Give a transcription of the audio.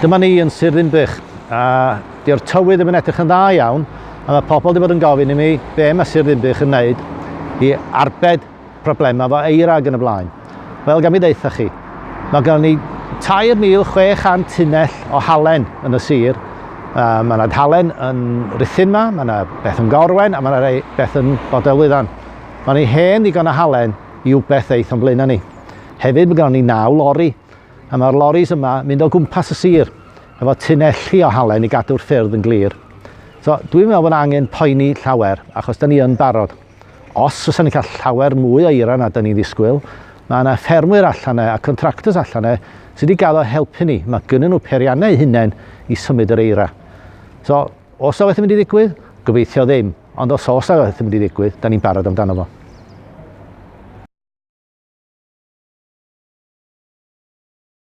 Dyma ni yn Sir Ddinbych, a dio'r tywydd ddim yn edrych yn dda iawn, a mae pobl wedi bod yn gofyn i mi be mae Sir Ddinbych yn wneud i arbed problemau efo eira ac yn y blaen. Wel, gan mi ddeutha chi, mae gennym ni 3,600 tunnell o halen yn y sir. Mae yna halen yn Rhuthun ma, mae yna beth yn Gorwen a mae yna rei beth yn Bodelwyddan. Mae ni hen ddigon o halen i wbeth eith o'n blaenau ni. Hefyd, mae gennym ni naw lori A mae'r loris yma mynd o gwmpas y sir efo tunelli o halen i gadw'r ffyrdd yn glir. So dwi'n meddwl bod angen poeni llawer, achos da ni yn barod. Os fysa ni'n cael llawer mwy o eira na da ni'n ddisgwyl, mae yna ffermwyr allan e a contractors allan e sydd wedi gael o helpu ni. Mae gynnyn nhw peiriannau eu hunain i symud yr eira. So, os yna beth yn mynd i ddigwydd? Gobeithio ddim. Ond os oes yna beth yn mynd i ddigwydd, da ni'n barod amdano fo.